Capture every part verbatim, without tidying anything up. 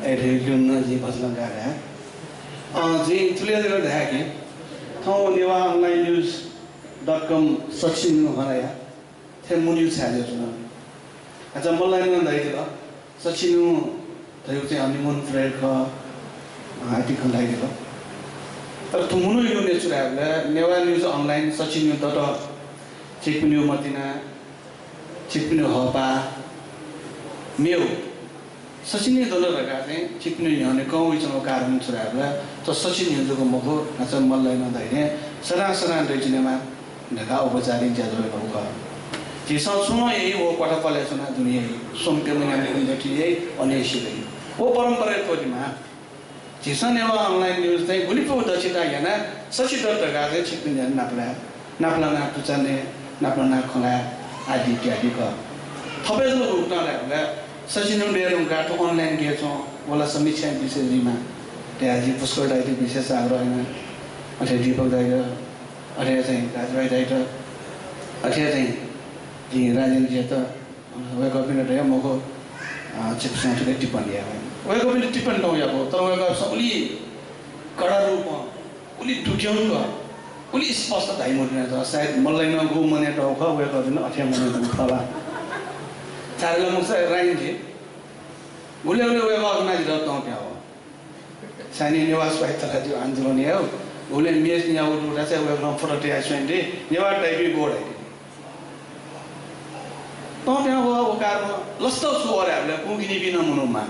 ए, थ्व न्यू नं जिं भचा लंकाः धाये। अँ, जिं थुलि जक धाये कि थौं Newah online news dot com सछि न्यू हनाया थ्व मुन्यु छाय् जुयाच्वन। अझ मल्लय् नं धयादिल, सछि न्यू धयागु चाहिँ honeymoon period खः, अँ, आदि खँ धयादिल। तर थ्व मुन्यु न्यू छु धायेबलय् नेवाः news online सछि न्यू दत, छिकपिनिगु मतिना, छिकपिनिगु हःपाः मेगु सछि न्यू दत धकाः चाहिँ छिकपिनि न्ह्यःने कं वइच्वंगु कारण छु धायेबलय् थ्व सछि न्यू जक मखु, न्हाचः मल्लय् नं धयाथें सदां सदां दयाच्वनेमाः धकाः औपचारिक ज्याझ्वः यानागु खः। झीसं छुं नं याइ, व क्वाथापालय् च्वनाः दुने याइ, स्वम्ह प्यम्ह न्याम्ह मनूतय्‌थाय् याइ, अन हे सिधइ। व परम्पराय् त्वःतेमाः। झीसं नेवाः online news चाहिँ गुलि फु दक्षता यानाः सछि दत धकाः चाहिँ छिकपिनि न्ह्यःने नापलाये, नापलानाः पुचः नये, नापलानाः खँ ल्हाये आदि इत्यादि खः। थपय् जक उकथं धायेबलय् सछि न्यू दये धुंकाः थ्व online गय् च्वं, व ला समीक्षाया विषय जुइमाः धयाः जिं पुष्कर दाइयात विशेष आग्रह याना। अथे दीपक दाइयात, अथे चाहिँ राजभाइ दाइयात, अथे चाहिँ जिं राजेन्द्रयात, वय्‌कःपिन्त धया मखु, अ, छिकपिन्सं थुलि टिप्पणी याये। वय्‌कःपिन्त टिप्पणी नं यात, तर वय्‌कःपिन्सं उलि कडा रूपं, उलि दुग्यंक, उलि स्पष्ट धाइ मदुनि। सायद मल्लय् नं गु मनय् तःगु खः, वय्‌कःपिन्त अथे मनय् तःगु खः ला। छाय्‌धाःसा मखुसा राइन्जे। गुलि गुलि वय्‌कः नं जितः तं पिहां वः। सायद नेवाः स्वायत्तता आन्दोलन यायेगु, गुलि म्ये न्यागू दु धाःसा वय्‌कलं फोटो तयाः स्वयादी, नेवाः typing board हे। तं पिहां वः, व कारणं लसता छु वः धायेबलय् कुंगिनिपिं नं मनू माः।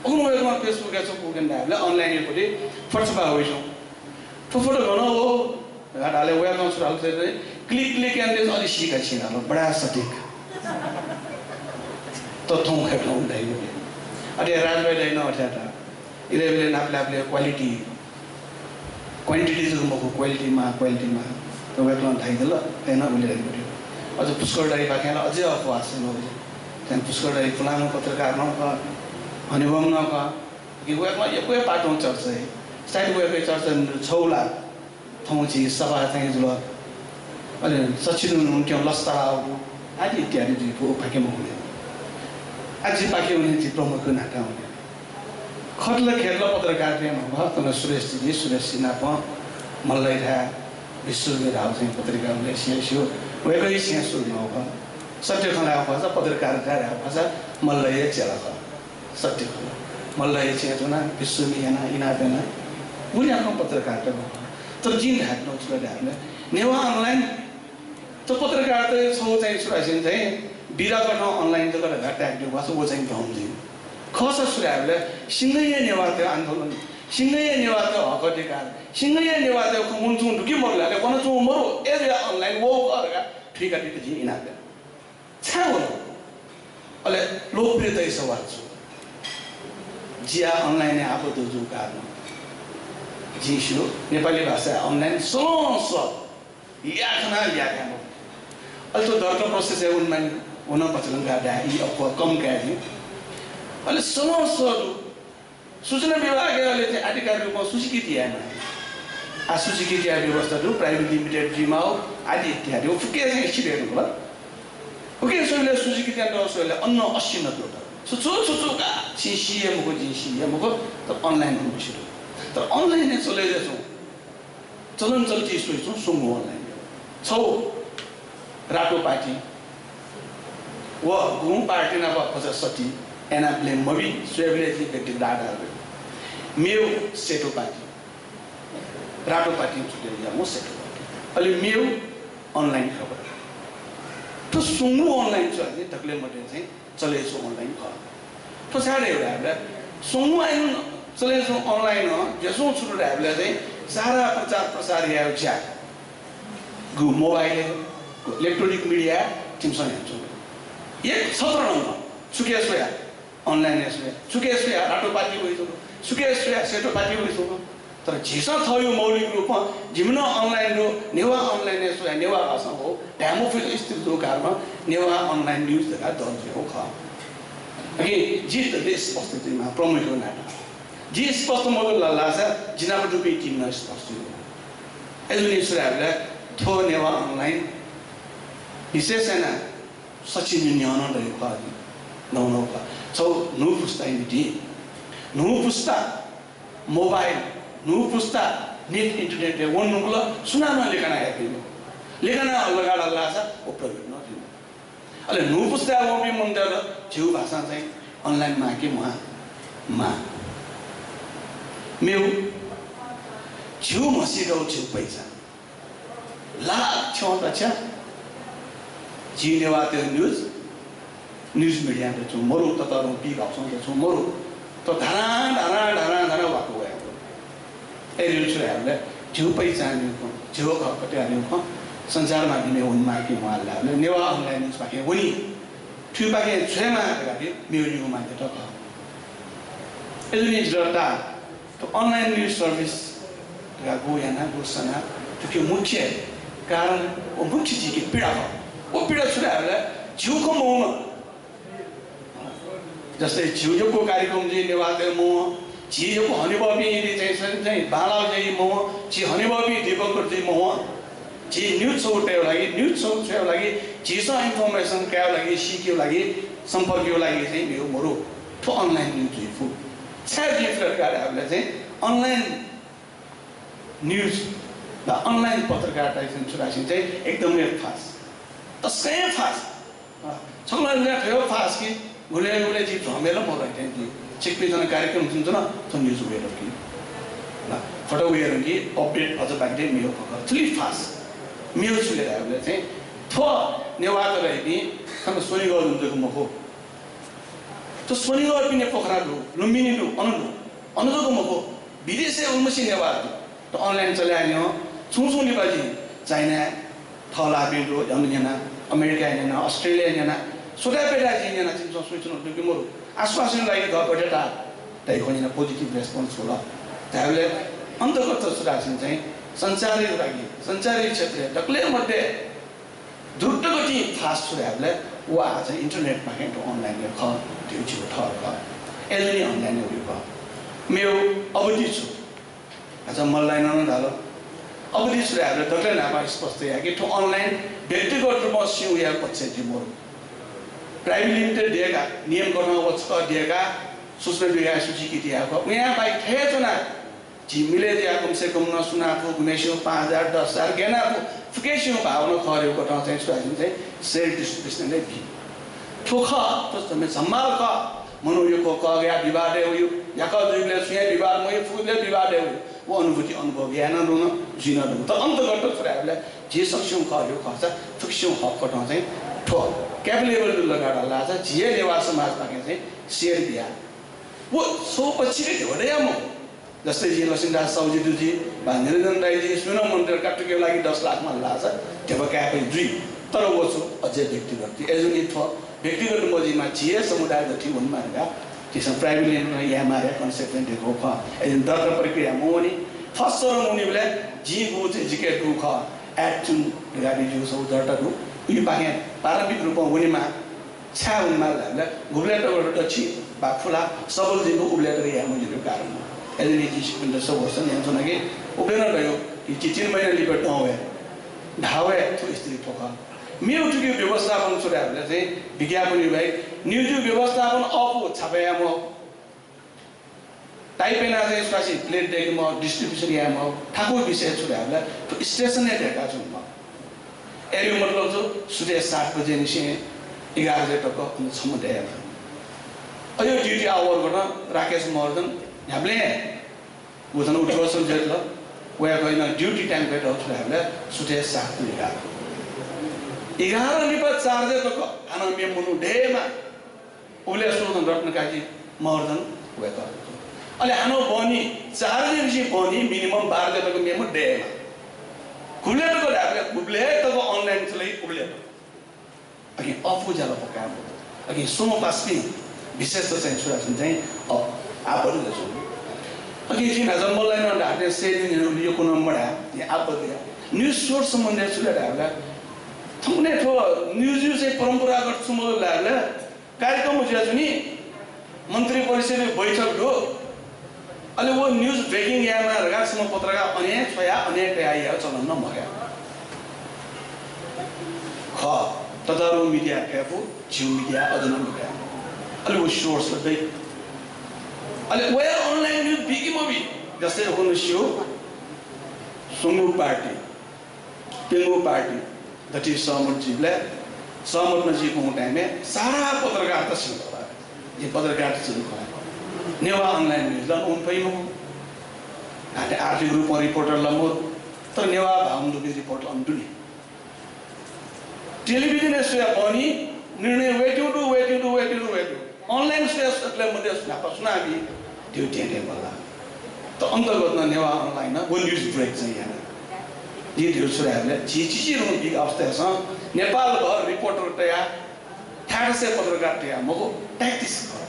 उखुन्हु वय्‌कलं Facebook-य् छु कुंगु धायेबलय् online-य् पति फोटो छपा वइच्वं। थ्व फोटो गन वः धकाः धाःबलय् वय्‌कलं छु धाल धाःसा, click click and this अलि सीका छिं धाल, बडा सटीक। तथ्यं खय्‌कलं धाइगु। अथे राजभाइ दाइ नं अथे यात। इलय् ब्यलय् नापलायेबलय् quality, quantity जक मखु, quality माः, quality माः। थ्व वय्‌कलं धाइदिल, अथे नं उलि धाइगु। अझ पुष्कर दाइपाखें ला अझै अप्वः आः नं। चाहिँ पुष्कर दाइ पुलांगु पत्रकार नं खः, हनेबहःम्ह नं खः। कि वय्‌कलं यक्व हे पाटं चर्चा याइ। सायद वय्‌कःया चर्चा छगू ला थौं झी सभा चाहिँ जुल। अले सछि न्यू नं लसता लाःगु आदि इत्यादि जुइ फु, पाखे मवने। आ, जिपाखे वने, जि प्रमुख नाता वने। खतल खेतल पत्रकार प्रेम हब, तन सुरेश जी, सुरेश जी नाप मल्लय् धाये, विश्वमी धाःगु चाहिँ पत्रिका उलय् सिया स्यू। वय्‌कःया छेँय् सुरु नव खः। सत्य खँ ल्हायेगु खःसा, पत्रकारिता धायेगु खःसा मल्लय्‌या चेला खः। सत्य खः। मल्लय् छेँय् च्वनाः, विश्वमी यानाः, इनाप यानाः, गुलि याकं पत्रकारिता खः। तर जिं धायेगु छु धायेबलय्, नेवाः online, थ्व पत्रकारिताया छगू चाहिँ छु धाःसा चाहिँ बिदा कथं online जक धकाः ताय्‌केगु खःसा व चाहिँ भ्रम जुइ। खःसा छु धायेबलय् सिंहया नेवाःतय् आन्दोलन, सिंहया नेवाःतय् हक अधिकार, सिंहया नेवाःतय् खँ वनाच्वंगु दु कि मदु ला, वनाच्वंगु मदु, अय्‌जुयाः online वःगु खः धकाः थुइकादीत जिं इनाप याना। छाय् वन? अले लोकप्रियताया सवाल छु? जि आः online-य् आबद्ध जूगु कारणं जिं स्यू, नेपाली भाषाया online सलं सः ल्याखं ल्याखं मखु। अले थ्व दर्ता process-य् वनेमानि, व नं भचा लंकाः धाये, ई अप्वः कम काये जिं। अले सलं सः दु। सूचना विभागया अले चाहिँ आधिकारिक रूपमा सूचीकृत यायेमाः। आ, सूचीकृत याये व्यवस्था दु, private limited जुइमाः आदि इत्यादि। व फुक्कं चाहिँ सिधये धुंकल। फुक्कं स्वयेबलय् सूचीकृत यानाः स्वयेबलय् अन अस्सी नब्बे दु। छु छु छु छु का, छिं सी हे मखु, जिं सी हे मखु, तर online-य् मस्यू दु। तर online-य् चले जुयाच्वंगु चलन चल्ति स्वइच्वंगु सुंगू online। छगू रातो पार्टी, व गुगुं पार्टी नाप भचा सति यानाः blame मबी, स्वयेबलय् जिं व्यक्तिगत आधार दु। मेगु सेतो पार्टी, रातो पार्टी छुट्याइज्याःम्ह सेतो पार्टी। अले मेगु online खबर। थ्व सुंगू online च्वय् दकलय् मध्य चाहिँ चले जुयाच्वंगु online खः। थ्व छाय् धायेबलय् सुंगू online चले जुयाच्वंगु online-य् जुयाच्वंगु छु धायेबलय् चाहिँ सारा प्रचार प्रसार यायेगु ज्या गु mobile-य्, गु electronic media-य् छिमिसं यानाच्वंगु। एक छत्र नं मखु। छुकिया स्वया, online-य् स्वया, छुकिया स्वया, रातो पार्टी वइच्वंगु, छुकिया स्वया, सेतो पार्टी वइच्वंगु। तर झीसं थःगु मौलिक रूपं जिमि नं online दु, नेवाः online-य् स्वया, नेवाः भाषां वः धाये मफुगु स्थिति जूगु कारणं नेवाः online news धकाः दर्ज याःगु खः। अकिं जि त स्पष्ट जुइमाः, प्रमुखया नातां। जि स्पष्ट मजू ला धाःसा जि नाप दुपिं team नं स्पष्ट जुइ। अय्‌जूगुलिं छु धायेबलय् थ्व नेवाः online विशेष यानाः सछि न्यू न्ह्यः नं दइगु खः, दइगु खः। छगू न्हू पुस्ताया निंतिं न्हू पुस्ता mobile, न्हू पुस्ता net, internet-य् वने धुंकल, सुनानं लिखा नं हये फइ मखु। लिखा नं हल धकाः धाःसा व प्रयोग नं जुइ मखु। अले न्हू पुस्ताय् वंपिं मनूतय्‌त झीगु भाषां चाहिँ online माः कि म्वाः? माः। मेगु, झीगु म्हसीका व झीगु पहिचान। लाख थ्यंत छ्या झी नेवाःतय् news, news media-त छुं मरु, ततःधंगु पीघाःपिन्त छुं मरु। थ्व धारां, धारां, धारां, धारां वाकः वयागु। अय्‌जूगुलिं छु धायेबलय् झीगु पहिचान धइगु खँ, झीगु खः, कथं धइगु खँ संचार माध्यमय् वनेमाः कि म्वाः धायेबलय् नेवाः online news पाखें वनी। थुकिपाखें छ्वयेमाः धकाः धइगु मेगु निगू मान्यता खः। अय्‌जूगुलिं जितः ताः थ्व online news service धकाः गु याना, गु सना, थुकिया मुख्य कारण व मुख्य झीके पीडा खः। व पीडा छु धायेबलय् झीगु खँ मवं। जस्तै झीगु यक्व कार्यक्रम जुइ नेवाःतय् मवं, झी यक्व हनेबहःपिं यदि चाहिँ, चाहिँ, चाहिँ बांलाःगु जुइ मवं, झी हनेबहःपिं दिवंगत जुइ मवं, झी news show तयेगु लागि, news show छ्वयेगु लागि, झीसं information कायेगु लागि, सीकेगु लागि, सम्पर्कयागु लागि चाहिँ मेगु मरु। थ्व online news जुइ फु। छाय् जुइ फु धकाः धायेबलय् चाहिँ online news वा online पत्रकारिता चाहिँ छु धाःसा चाहिँ एकदमै fast। तसकं fast। अँ, छकलं चाहिँ थ्व fast कि गुबलें गुबलें झी झ्वःम्ह हे मरु थें जुइ। छिकपिं थन कार्यक्रम जुइ धुन, थ्व news वये धुंकी। अँ, photo वये धुंकी, update अझ बाकी दइ, मेगु खँ खः। थुलि fast। मेगु छु ले धायेबलय् चाहिँ थ्व नेवाःत धइपिं थन स्वनिगः जक मखु। थ्व स्वनिगःपिनि पोखरा दु, लुम्बिनी दु, अन दु। अन जक मखु, विदेशय् उलिमछि नेवाः दु। थ्व online चले यानाः छुं छुं लिपा जिं चाइनाय् थःलाःपिं दु, अन न्यना, अमेरिकाय् न्यना, अस्ट्रेलियाय् न्यना, स्वथाय् पय्‌ताः जिं न्यना, छिमिसं स्वयाच्वनागु दु कि मरु? आश्वासनया लागि गथे ताः धइगु खँ न्यना positive response वल। धायेबलय् अन्तर्गत छु धाःसा चाहिँ सञ्चारया लागि, सञ्चारया क्षेत्रय् दकलय् मध्ये द्रुत गतिं fast छु धायेबलय् व आः चाहिँ internet पाखें थ्व online-य् खः, धइगु झीगु ठहर खः। अय्‌जूगुलिं online-य् वइगु खः। मेगु अवधि छु? अझ मल्ल दाइनं नं धाल। अवधि छु धायेबलय् दकलय् न्हापां स्पष्ट याये कि थ्व online व्यक्तिगत रूपं स्यू याये पक्षय् जि मरु। Private limited दय्‌काः, नियम कथं व छकः दय्‌काः, सूचना विभागय् सूचीकृत याये खः। उयां बाहेक थथे च्वनाः झी मिले जुयाः कम से कम नं सुनां फु, गुम्हेसिनं पाँच हजार, दस हजार, गय् यानाः फु, फुक्कसिनं भाग नं खः धइगु कथं चाहिँ छु धाःसा चाहिँ share distribution याये बी। थ्व खः, थ्व झम्मे झम्माल खः। मनू यक्व कःघायाः विवादय् वइ, याकः जुइबलय् सुयां विवाद मवइ, फुगुबलय् विवादय् वइ। व अनुभूति अनुभव याये नं धुन, जुइ नं धुन। तर अन्तर्गत छु धायेबलय् झी सकसिनं खः धइगु खःसा, फुक्कसिनं हक कथं चाहिँ थ्व capable दु धकाः धाःसा झी हे नेवाः समाजपाखें चाहिँ share बियाः व स्वपक्षित ध्यबा दयाः मखु। जस्तै जिं लक्ष्मीदास साहुजी दु जुइ, वा निरञ्जन दाइजी, सुनानं मन्त्री काट्टुकेया लागि दस लाख माल धाःसा ध्यबा काये फइ जुइ। तर व छु अझै व्यक्तिगत जुइ। अय्‌जूगुलिं थ्व व्यक्तिगत मजुइमा, झी हे समुदाय गथे वनेमाः धकाः झीसं private limited यायेमाः धकाः concept चाहिँ दयेकूगु खः। अय्‌जूगुलिं दर्ता प्रक्रिया मवनी। First चरण वनीबलय् जिं गु चाहिँ जिके दुगु खः, act two धकाः धइगु छगू दर्ता दु। उकिपाखें प्रारम्भिक रूपं वनेमाः। छाय् वनेमाः धायेबलय् गुबलय् तक दच्छि वा खुला सबल जुइगु उबलय् तक याये मज्यू धइगु कारण दु। अय्‌जूगुलिं जिं छिकपिन्त छगू वर्ष न्यनाच्वना कि उबलय् नं धयागु कि झी तीन महिना लिपा दँ वये, धाः वये, थ्व स्थिति थ्व खः। मेगु थुकिया व्यवस्थापन छु धायेबलय् चाहिँ विज्ञापन विभाग, news-या व्यवस्थापन अःपु, छापा याये मफु। Type यानाः चाहिँ सुयां छु print दयेके मफु, distribution याये मफु, थुकिया विषय छु धायेबलय् थ्व station हे दय्‌काच्वने मफु। अय्‌जूगु मतलब छु, सुथय् सात बजेनिसें एघार बजे तक अन छम्ह दय् याये फु। अय् duty hour कथं राकेश महर्जन न्ह्याबलें व थन उद्घोषण जुयादिल, वय्‌कःया नं duty time कयातःगु छु धायेबलय् सुथय् सात to एघार। एघार लिपा चार बजे तक हानं मेम्ह मनू दयेमाः। उबलय् सुं थन रत्नकाजी महर्जन वय्‌कः। अले हानं बहनी चार बजेनिसें बहनी minimum बाह्र बजे तक मेम्ह दयेमाः। गुबलय् तक धायेबलय् गुबलय् तक online चले उबलय् तक। अकिं अःपु ज्याला पकाये मफु। अकिं स्वम्ह पासापिं विशेषतः चाहिँ छु धाःसा चाहिँ अ, आबद्ध जुइ। अकिं जिं न्हाचः मल्लया नं धाःथें सय् दिनया उलि यक्व नं मधाये, जिं आबद्ध जुया। News source सम्बन्धी छु ले धायेबलय् थौंकन्हय् थ्व news-या चाहिँ परम्परागत छु मजू धायेबलय् कार्यक्रम जुयाच्वनी, मन्त्रिपरिषदया बैठक दु, अले व news breaking यायेमाः धकाः छम्ह पत्रकार अन हे छ्वयाः अन हे तयाः यायेगु चलन नं मखु। खः, ततारुं media फय् फु, झीगु media अझ नं मफय्। अले व source ला दइ। अले वया online news बी कि मबी? जस्तै हुन स्यू, स्वंगू party, प्यंगू party दथुइ सहमत जुइबलय्, सहमत नजुइकूगु time-य् सारा पत्रकारिता सिंकल। जिं पत्रकारिता सिंकल। नेवाः online news ला अन फइ मखु। हानं आर्थिक रूपं reporter ला मदु, तर नेवाः भाःम्ह दुपिं reporter अन दु नि। टेलिभिजनय् स्वयाः बहनी निर्णय वयेत्यंगु दु, वयेत्यंगु दु, वयेत्यंगु दु, वयेत्यंगु दु। Online स्वयाः सकलें मध्य न्हापा सुनां बी? धिउ थें थें बल्ला। त अन्तर्गत नं नेवाः online नं व news break चाहिँ याना। जिं धिउ छु धायेबलय् झी चिचिधंगु big अवस्थाय् नं नेपालभर reporter तयाः थाय्‌थासय् पत्रकार तयाः मखु, tactics खः।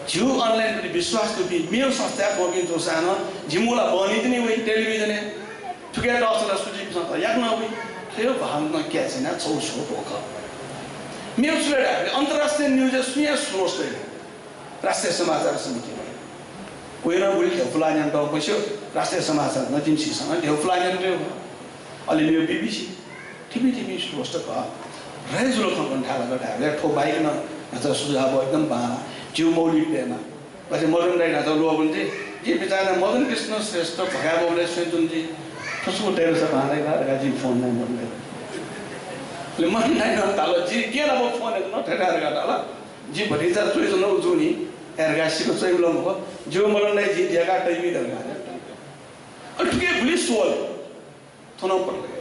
झीगु online प्रति विश्वास दुपिं मेगु संस्थाय् च्वंपिं जूसां नं जिमिगु ला बहनी तिनि वइ टेलिभिजनय्। थुकिया तःसा ला सुजिपिसं त याकनं वइ। थ्व हे भावना क्यासेना छौ छौ धोखा। मेगु छु लय् धायेबलय् अन्तर्राष्ट्रिय news-य् सुया source दइ। राष्ट्रिय समाचार समिति। वय्‌नं गुलि धेउ पुलाः न्यंतःगु पस्यू, राष्ट्रिय समाचार नं जिमिसं धेउ पुलाः न्यंतःगु। अले मेगु BBC। थिमि थिमि source खः। रहे जुल खँ कन थाय् लाग धायेबलय् थ्व बाहेक नं न्हाचः सुझाव एकदम बांला। झीगु मौलिक दयेमा। अथे मदन दाइ न्हाचः ल्वःबुन जुइ। जिं बिचाः याना मदन कृष्ण श्रेष्ठ भकाय् बलय् स्वयाच्वना जुइ। थ्व छु दय्‌सा बांलाइ ला धकाः जिं phone याना मदन दाइ। अले मदन दाइनं धाल, जि गय् नाप phone यात नं थथे धकाः धाल। जि भतिचा च्वइच्वनागु जूनि, धकाः सिक्क च्वइबलय् मखु। जिगु मदन दाइ जिं देकाः तइबी धकाः। अले थुके गुलि स्वल। थ्व नं पत्ता लगाइ।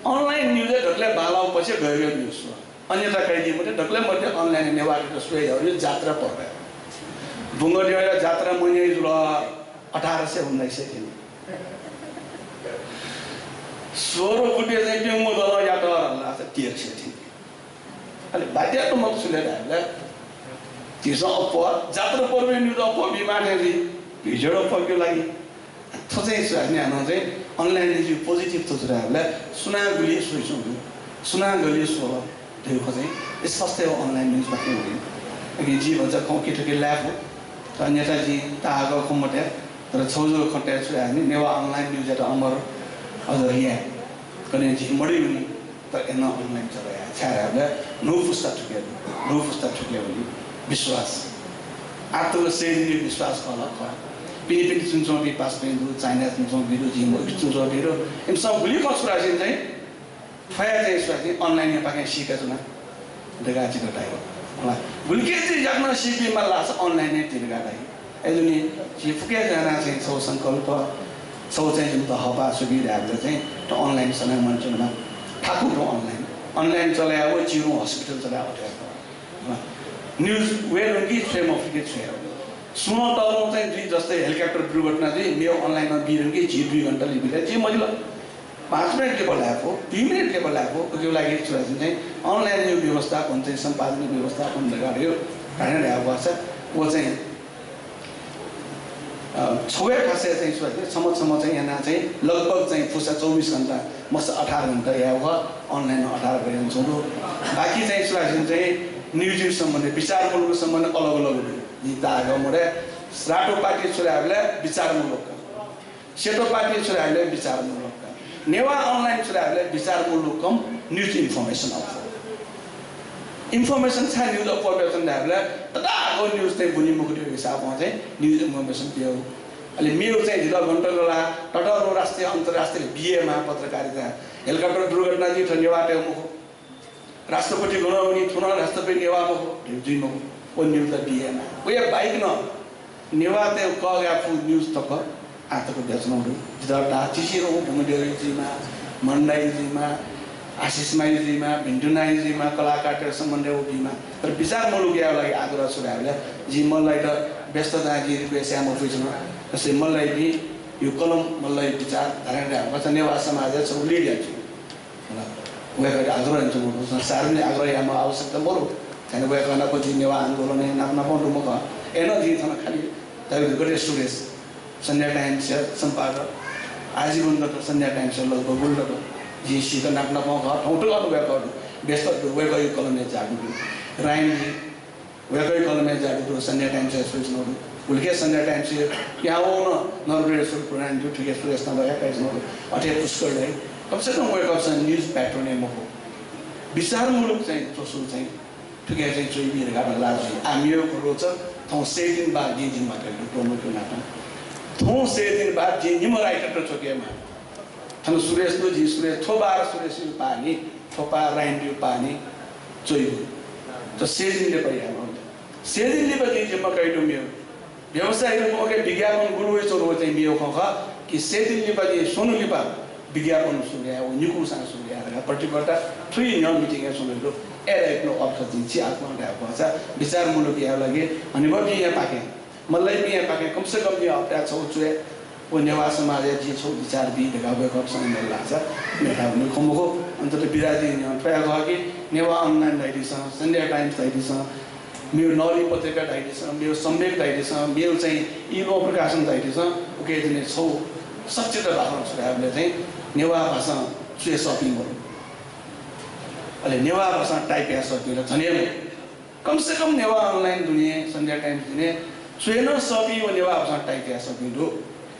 Online news-य् दकलय् बांलाःगु पक्ष गय् गय् news खः। अन्यथा कयादी मते, दकलय् मध्ये online-य् नेवाःतय्‌त स्वये धयागु जात्रा पर्व। बुंगद्यःया जात्रा मन्याइ जुल अठार सय उन्नाइसय् थें। सोह्र बुद्ध चाहिँ प्यंगू दलं यात धाःसा तेह्र सय थें। अले बाध्यात्मक छु लय् धायेबलय् झीसं अप्वः, जात्रा पर्वया news अप्वः बीमाः थें जुइ, भिजुअल अप्वःपिं लागि। थ्व चाहिँ छु धाःसा हानं चाहिँ online news positive थ्व छु धायेबलय् सुनां गुलि स्वइच्वंगु, सुनां गलि स्वल धइगु खँ चाहिँ स्पष्ट हे online news बाकि वइ। अकिं जि भचा खँ उखे थुखे लाय्‌फु, तर अन्यथा जिं ताःहाकः खँ मते, तर छगू जक खँ तये छु धाःसा नि नेवाः online news-यात अमर अझ याये। कन्हय् झी मदय्‌वनी। तर अय्‌नं online चले याये। छाय् धाःसा न्हू पुस्ता थुके दु, न्हू पुस्ता थुके वनी। विश्वास। आः तक सय्‌दिने विश्वास खः ला खः। पिने पिने च्वनाच्वंपिं पासापिं दु, चाइनाय् च्वनाच्वंपिं दु, झी मखुगु च्वनाच्वंपिं दु। इमिसं गुलि खँ छु धाःसा नि चाहिँ, थ्वया चाहिँ छु धाःसा नि online-या पाखें सीका च्वना धकाः जितः धाइ। होला। गुलिके चाहिँ याकनं सीके माल धाःसा online-य् ति धकाः धाइ। अय्‌जूगुलिं झी फुक्कं यानाः चाहिँ छगू संकल्प, छगू चाहिँ जिमित हःपाः छु बी धायेबलय् चाहिँ थ्व online सनाः मन्चुनमा थाकु थ्व online। Online चले याःगु झीगु hospital चले याःगु अथे याःगु। News वये धुंकी छ्वये मफुके छ्वये। सुं तःधंगु चाहिँ जुइ जस्तै helicopter दुर्घटना जुइ, मेगु online-नं बी धुंकी झी दुई घण्टा लिपा झी मजिल। पाँच मिनेट लिपा लाय्‌फु, दुई मिनेट लिपा लाय्‌फु, उकिया लागि छु धाःसा नि चाहिँ online-या व्यवस्थापन चाहिँ सम्पादन व्यवस्थापन धकाः धयो। धाने धायेगु भाषा व चाहिँ, अ, छगू हे भाषाय् चाहिँ छु धाःसा नि छम्ह छम्ह चाहिँ यानाः चाहिँ लगभग चाहिँ फुसा चौबिस घण्टा, मसा अठार घण्टा यायेगु खः, online-नं अठार घण्टा यानाच्वंगु दु। बाकी चाहिँ छु धाःसा नि चाहिँ news-या सम्बन्धी, विचारमूलक सम्बन्धी अलग अलग दु। जिं ताःहाकः मदये, रातो पाटी छु धायेबलय् विचारमूलक। सेतो पाटी छु धायेबलय् विचारमूलक। नेवाः online छु धायेबलय् विचारमूलक कम news information अप्वः। Information छाय् news अप्वः बियाच्वन धायेबलय् तताःहाकः news चाहिँ बुने मखुगु हिसाबं चाहिँ news information बियागु। अले मेगु चाहिँ झीत गन्तव्य ला ततःधंगु राष्ट्रिय अन्तर्राष्ट्रिय बीमाः पत्रकारिता। Helicopter दुर्घटना जुइ थ्व नेवाःतय् मखु। राष्ट्रपति गन वनी, थ्व नं राष्ट्रपति नेवाः मखु, जुइ मखु। व news ला बीमाः। वया बाहेक नं नेवाःतय् कःघाये फुगु news तक आः तक बियाच्वनागु दु। जितः ताः चिचिधंगु बुंगद्यःया जुइमाः, मदन दाइया जुइमाः, आशिष मांया जुइमाः, भिन्तुना दाइया जुइमाः, कलाकारतय् सम्बन्धी व बीमाः। तर विचारमूलक यायेगु लागि आग्रह छु धायेबलय् जिं मल्ल दाइत व्यस्ततां जिं request याये मफुइच्वना। जस्तै मल्ल दाइपिं, यो कलम, मल्ल दाइया विचार धाये धायेबलय् नेवाः समाजय् छगू lead यानाच्वनी। वय्‌कःयात आग्रह यानाच्वंगु दु। सार्वजनिक आग्रह यायेमाःगु आवश्यकता मदु। छाय् वय्‌कः नाप जि नेवाः आन्दोलनय् नाप नापं दुम्ह खः। अय्‌नं जिं थन खालि धयागु दु, गथे सुरेश, Sunday Times-या सम्पादक, आजीवन तक Sunday Times-या लगभग गुलि तक जिं सीत नाप नापं खः। थौं तक वय्‌कः दु, व्यस्त दु, वय्‌कःया कलमय् जादु दु। रायनजी, वय्‌कःया कलमय् जादु दु, Sunday Times-य् स्वयाच्वनागु दु। गुलिके Sunday Times-य् पिहां वःगु नं नरवीरेश्वर प्रधान दु, थुके सुरेश नं वय्‌कः स्वयाच्वनागु दु। अथे पुष्कळ दइ। कम से कम वय्‌कःपिंसं news patron हे मखु। विचारमूलक चाहिँ च्वसु चाहिँ थुके चाहिँ च्वइबी धकाः मला जुइ। आः मेगु रोचक थौं सय् दिन बाद जिं जिम्मा कयागु दु, प्रमुख नातां। थौं सय् दिन बाद जिं निम्ह writer-त च्वकेमाः। थन सुरेश दु, जिं सुरेश, थ्व बार सुरेशया पाः नि, थ्व पाः राइनया पाः नि च्वइगु। थ्व सय् दिन लिपा यायेमाः। सय् दिन लिपा जिं जिम्मा कयागु दु मेगु। व्यवसायीत मौके विज्ञापन गुलि वइच्वंगु चाहिँ मेगु खँ खः कि सय् दिन लिपा जिं स्वन्हु लिपा विज्ञापन सुरु याये, व निकूसां सुरु याये धकाः प्रतिबद्धता थुइ न्ह्यः meeting-य् च्वनागु दु। ए, right, no, of course, जिं छि आत्मा धायेगु खःसा विचारमूलक यायेगु लागि हनेबहःपिंया पाखें, मल्लाइपिंया पाखें कम से कम जिं हप्ताय् छगू च्वये, व नेवाः समाजया जिं छगू विचार बी धकाः वय्कःपिसं न्ह्यः लाःसा मेथाय् वनेगु खँ मखु। अन्तत बिराजी न्ह्यः थ्व हे खः कि नेवाः Online धइदिसँ, Sunday Times धइदिसँ, मेगु नवली पत्रिका धइदिसँ, मेगु सम्वेक धइदिसँ, मेगु चाहिँ इलोहं प्रकाशन धइदिसँ, उकिं चाहिँ छगू सच्चित बाखं छु धायेबलय् चाहिँ नेवाः भाषां च्वये सःपिं मरु। अले नेवाः भाषां type याये सःपिं ला झन हे मरु। कम से कम नेवाः Online दुने, Sunday Times दुने च्वये नं सःपिं व नेवाः भाषां type याये सःपिं दु।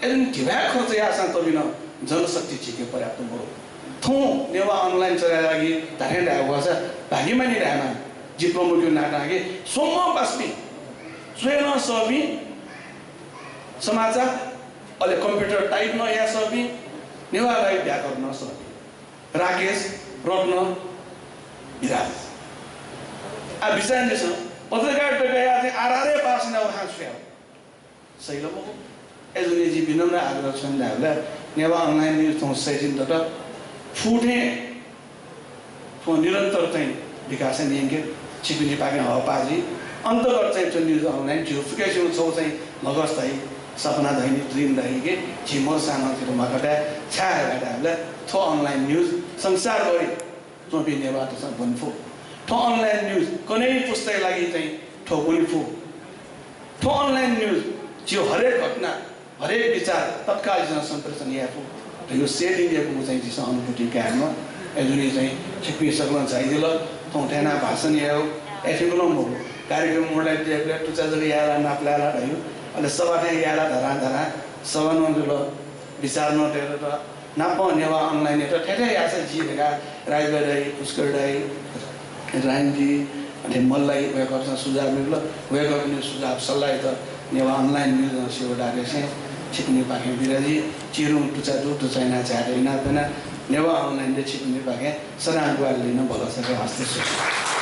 अय्‌जूगुलिं धिबा खर्च याःसां तबि नं जनशक्ति झीके पर्याप्त मरु। थौं नेवाः Online चले यायेगु लागि धात्थें धायेगु खःसा भाग्यमानी धायेमाः। जि प्रमुखया नातां कि स्वम्ह पासापिं, च्वये नं सःपिं, समाचार, अले computer type नं याये सःपिं, नेवाः व्याकरण नं सःपिं। राकेश, रत्न, विराज। आ, बिचाः यानादिसँ, पत्रकारिता कयाः चाहिँ आरआरए पास यानाः वनाः छु याये? सही ला मखु? अय्‌जूगुलिं जिं विनम्र आग्रह छु धायेबलय् नेवाः Online News थौं सय् दिन दत। फुथें थ्व निरन्तर चाहिँ विकास याना यंके, छिकपिनिपाखें हःपाः जुइ। अन्तर्गत चाहिँ थ्व News Online झीगु फुक्कसिगु छगू चाहिँ मगज धाइ, सपना धाइ नि, dream धाइ कि झी मरुसां नं झीत म्वाका ताये, छाय् धकाः धायेबलय् थ्व online news संसारभरि च्वंपिं नेवाःतय्सं ब्वने फु। थ्व online news कन्हय् पुस्ताया लागि चाहिँ थ्व ब्वने फु। थ्व online news झीगु हरेक घटना, हरेक विचार तत्काल झीसं सम्प्रेषण याये फु धइगु सय् दिनयागु चाहिँ झीसं अनुभूति कायेमाः। अय्‌जूगुलिं चाहिँ छिकपिं सकलें झायादिल। थौं थथे यानाः भाषण यायेगु, अय्‌थें नं मखु, कार्यक्रम मोडलाइदियाबलय् तुचा जक याये ला, नापलाये ला धइगु, अले सभा थें याये ला धरां धरां सभा नं जुल। विचार नं तयादत। नापं नेवाः Online-यात थथे थथे याःसा जुइ धकाः राजभाइ दाइ, पुष्कर दाइ, राजेन्द्र जी, अथे मल्ल दाइ, वय्कःपिन्सं सुझाव बिल। वय्कःपिनिगु सुझाव सल्लाहयात नेवाः Online News नं सेवा दाःगु खःसा छिकपिनिपाखें बिराजी चिरुं तुचा दु, तुचा यानाः झायेत इनाप याना। नेवाः Online-ले छिकपिनिपाखें सदां ग्वाहालि याना भलसा कयाः हस्ताक्षर।